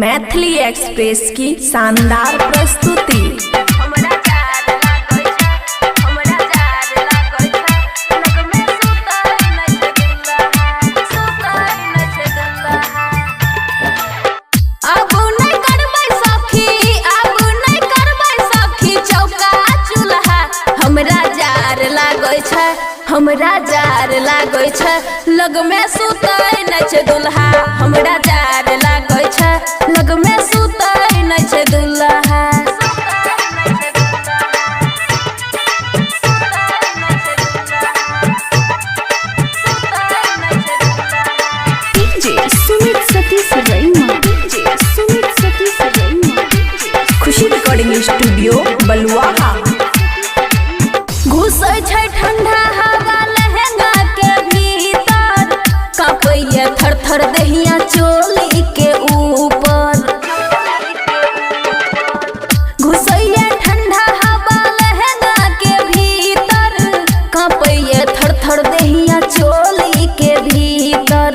Maithili express की शानदार प्रस्तुति। हमरा जार लागै छै, हमरा जार लागै छै, लगमे सुतै नै छै दुल्हा, सुतै नै छै दुल्हा। आब नै करबै सखी, आब नै करबै सखी चौका चूल्हा। हमरा जार लागै छै, हमरा जार लागै छै, लगमे सुतै नै छै दुल्हा। हमरा जार लागै छै, लगमे सुतै नै छै दुल्हा। DJ Sumit Satish Raima. DJ Sumit Satish Raima. Khushi recording studio Baluaha. घुसै छै ठंडा हवा लहंगा के भीतर, कांपैया थर थर दहिया चोली के ऊपर। घुसैया ठंडा हवा लहंगा के भीतर, कांपैया थर थर दहिया चोली के भीतर।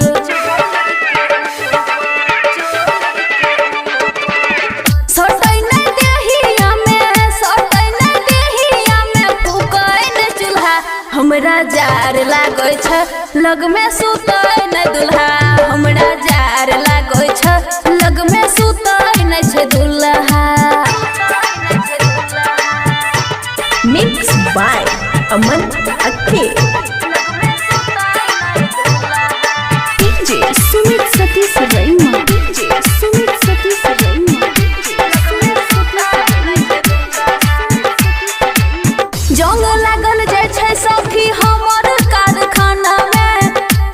सटै नै देहिया में, सटै नै देहिया में, फूकै नै चूल्हा। हमरा जार लागै छै, लगमे सुतै नै दुल्हा। हमरा जार लागै छै, लगमे सुतै नै छै दुल्हा। मिक्स बाय अमन अक्के। DJ Sumit Satish Raima. DJ Sumit Satish Raima. DJ Sumit Satish Raima. जंग लागल जाइ छै सखी हमर कारखाना में,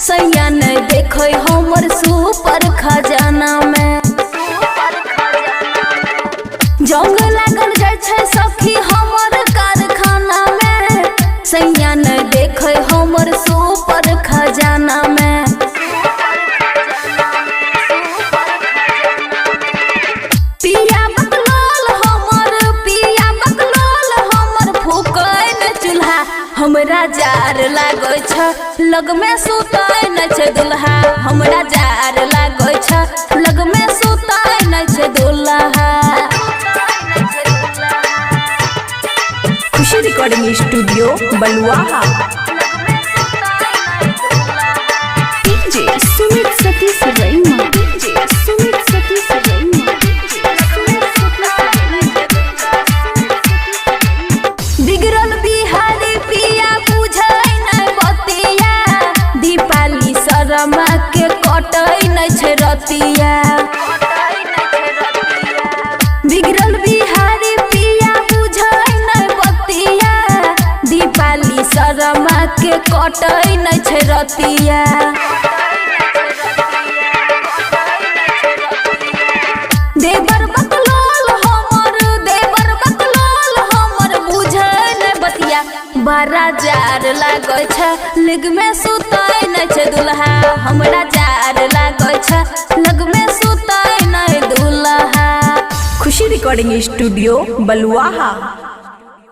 सैया नै देखै हमर सुपर खजाना में। जंग लागल जाइ छै सखी हमर कारखाना में, सैया नै देखै हमर सुपर खजाना में। पिया बकलोल हमर, पिया बकलोल हमर, फूकै न चूल्हा। हमरा जार लागै छै, लगमे सुतै नै छै दुल्हा। हमरा जार लागै छै, लगमे सुतै नै छै दुल्हा। Khushi recording studio Baluaha. DJ Sumit Satish Raima. DJ Sumit Satish Raima. DJ Sumit Satish Raima. बिगड़ल बिहारी पिया बुझै नै बतिया, दीपाली शर्मा के कटै नै छै रतिया। बिगड़ल बिहारी पिया बुझै नै बतिया, दीपाली शर्मा के कटै नै छै रतिया। देवर बकलोल हमर, देवर बकलोल हमर, बुझै नै बतिया। बड़ा जार लागै छै, लगमे सुतै नै छै दुल्हा। हमरा जार लागै छै, लगमे सुतै नै दुल्हा। खुशी रिकॉर्डिंग स्टूडियो बलुआहा।